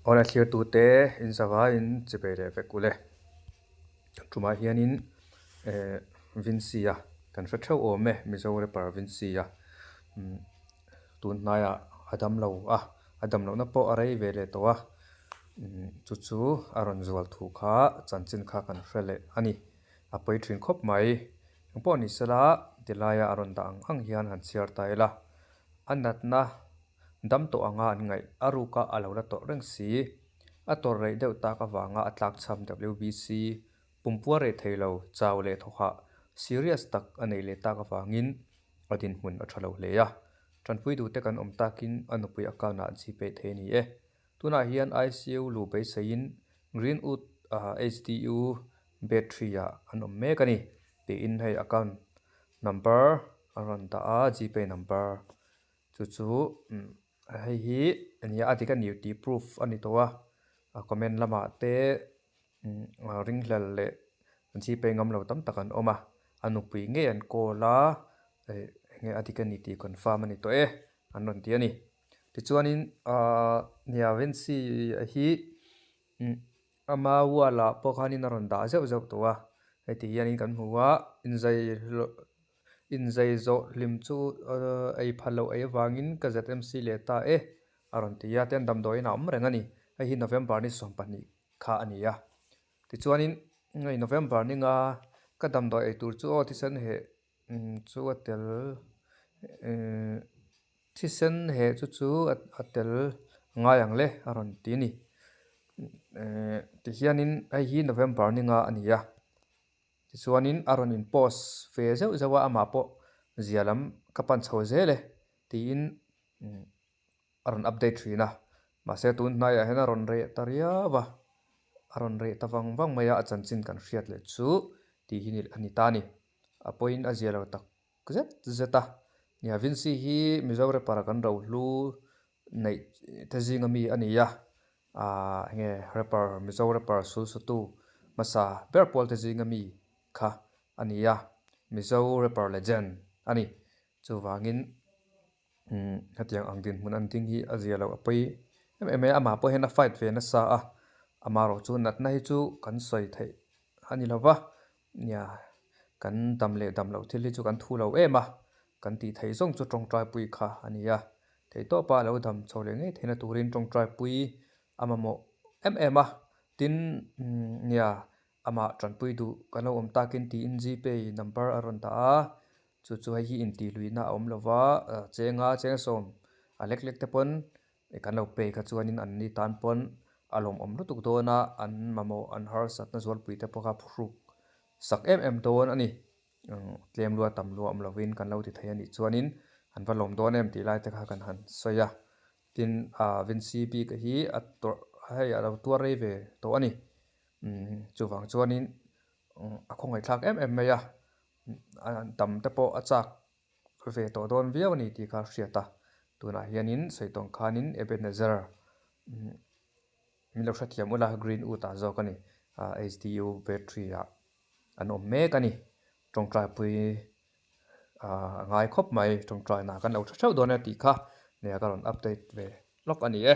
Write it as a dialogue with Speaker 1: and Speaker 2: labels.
Speaker 1: Awle thlirtute in zavaiin chibei leh vek ule. Tumah hianin eh Vincy-a kan hre theuh awm e, Mizo rapper Vincy-a umm tun hnaiah a dam lo a, a dam lohna pawh a rei ve leh tawh a, umm chu chu a rawn zual thu kha chanchin kha kan hre leh a ni. A pawi thin khawp mai. Engpawh ni sela tilaia a rawn dah ang ang hian han chhiar ta ila, a natna Dam tawh anga an ngaih a ruka a lo la tawrh reng si. A tawrh reih deuh tak avanga a tlakchham WBC pumpua reh thei lo, chau leh thawhah serious tak a neih leh tak avangin a dinhmun a tha lo hle a. Tanpui duhte kan awm takin a nupui account ah Gpay thei a ni e. Tunah hian ICU luh beiseiin Greenwood HDU bed three ah an awm mek a ni tiin hei account number a rawn dah a, Gpay number. Chu chu hei hi nia a dik a ni tih proof a ni tawh a, a comment lamah te ringhlel leh Gpay ngam lo tam tak an awm a, a nupui ngei an call a, eng nge a dik a ni tih confirm a ni tawh e an rawn ti a ni. Tichuanin ahh nia Vincy hi ama wall ah pawh khanin a rawn dah zeuh zeuh tawh a, heti hianin kan hmu a inzai hlawh Inzei zawh hlim chu ei pha loh ei avangin ka ZMC leh ta e, a rawn ti a, tian damdawiin a awm reng a ni. Hei hi November ni 12 kha a ni a. Tichuanin hei November ni nga ka damdawi ei tur chu aw thisen heh chu a tel thisen heh chu chu a tel ngai ang le a rawn ti a ni. Tihianin hei hi November ni nga a ni a. Tichuanin a rawn in post ve zeuh zeuh a, amah pawh zia lam ka pan chho zel e tiin a rawn update thin a. Mahse tun hnaiah hian a rawn reh ta riau a, a rawn reh ta vang vang mai a, a chanchin kan hriat leh chu tih hi a ni ta a ni. A pawhin a zia lo tak zet zet a. Nia Vincy hi Mizo rapper kan rohlu neih te zinga mi a ni a. Aaa enge rapper Mizo rapper sulsutu hmasa ber pawl te zinga mi kha a ni a, Mizo rapper legend a ni. Chuvangin umm hetiang ang dinhmun an ding hi a zia loh a pawi em em mai a, amah pawh hian a fight ve nasa a, amaherawh chu natna hi chu kan sawi theih a ni lo va, nia kan dam leh dam loh thil hi chu kan thu lo em a, kan tih theih zawng chu tawngtai pui kha a ni a. Theihtawpa a lo dam chho leh ngei theihna turin tawngtai pui a mamawh em em a, tin nia amah tanpui duh kan lo awm takin tiin Gpay number a rawn dah a, chu chu hei hi intihluihna a awm lo va, chenga chengsawm a lek lek te pawn kan lo pay kha chuanin an ni tan pawn a lawmawm lutuk dawn a, an mamawh an harsatna zualpui te pawh kha phuhruk sak em em dawn a ni. Tlem lua tam lua awm lovin kan lo ti thei a nih chuanin an va lawm dawn em tih lai te kha kan han sawi a. Tin, ah Vincy bik hi a tawrh hei a lo tuar rei ve tawh a ni. Chuvang chuanin a khawngaihthlak em em mai a, tam te pawh a chak ve tawh dawn viau a ni tih kha a hriat a. Tunah hianin sawi tawng khanin Ebenezer min lo hrethiam ula Greenwood ah zawk a ni, HDU battery ah. An awm mek a ni. Tawngtaipui a ngai khawp mai. Tawngtaina kan lo tha theuh dawn e tih kha nia ka rawn update ve lawk a ni e.